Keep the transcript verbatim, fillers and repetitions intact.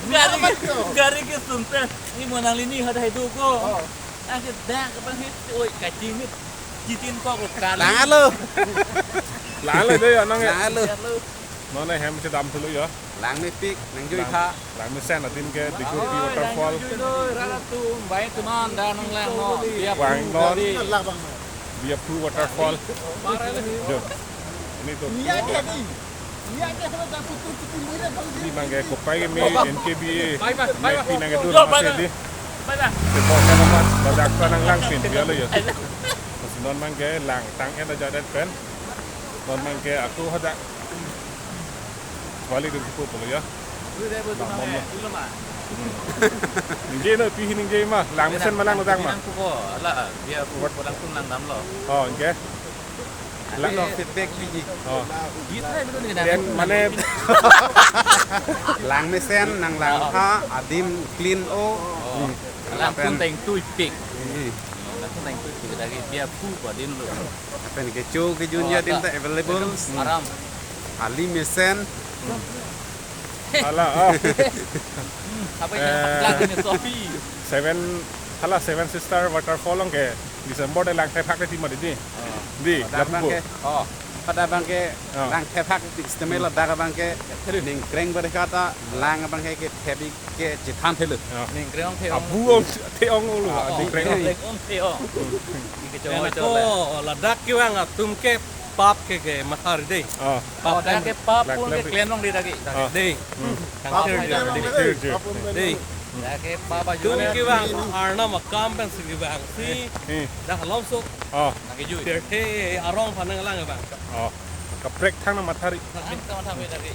Gari, gari ke sunte. Ini mo nanglini hadak haidu ko. Ang ke dak apa hit, oi, kachingit. Chitin ko ko kali. Langlo. Langlo do ya, nang ya. Langlo. Non ne hem si damthulo ya. Langmepik, nangjui pha. Langmesen adim ke Dikupi waterfall. Rara tu, bai tunan, dan nang lang no. Dia Wang pun non. Dia phu waterfall. Parah le. Jo. Ini tuh. Ini bang ke kopai ke me N K B A. Bye, bye, bye, bye. Pinang itu. Yo, bye, bye. Di. Bye, bye. Sepo kan amat badak panang lang pin dia lo ya. Mas non bang ke lang tang en aja det pen. Non bang ke aku hadak. Balik dulu pulo ya. Ningje no pi hi ningje ma. Langmesen ma lang ladak ma. Ko ala dia pu pulang pun lang damlo. Oh, ningje. Lang lo feedback pi hi. Oh. Dia mane Langmesen nang langpha adim clean o. Lapen teng tuipik. Lapen teng tuipik lagi dia pu ko adim lo. Lapen kecho kejun ya adim ta available. Aram. Ali mesen. Ala, oh. Apa ini? Eh. Lang ini Sofi. Seven, hala Seven Sister Waterfall ong ke December de lang thephak de tima di. Di, pada bang ke, oh, pada bang ke lang thephak di istimewa dak bang ke ningkreng berkata lang bang ke ke thebi ke chethan thelo. Ningkreng theong. Abu ong theong ulu. Ningkreng ong theong. Ike chong ko ladak kevang atum ke pap ke ke mathar dei. Oh. Pap dak ke pap pun ke klemrong di dagi. Dei. Pap dei. Dei. Dak ke pap ajo. Atum kevang arnam akam pen si kevang si. Dak halom so. Oh. Nang kejui. Pirthe arong phan nang lang bang. Oh. Kaprek thang na mathari. Kaprek thang mathari dagi.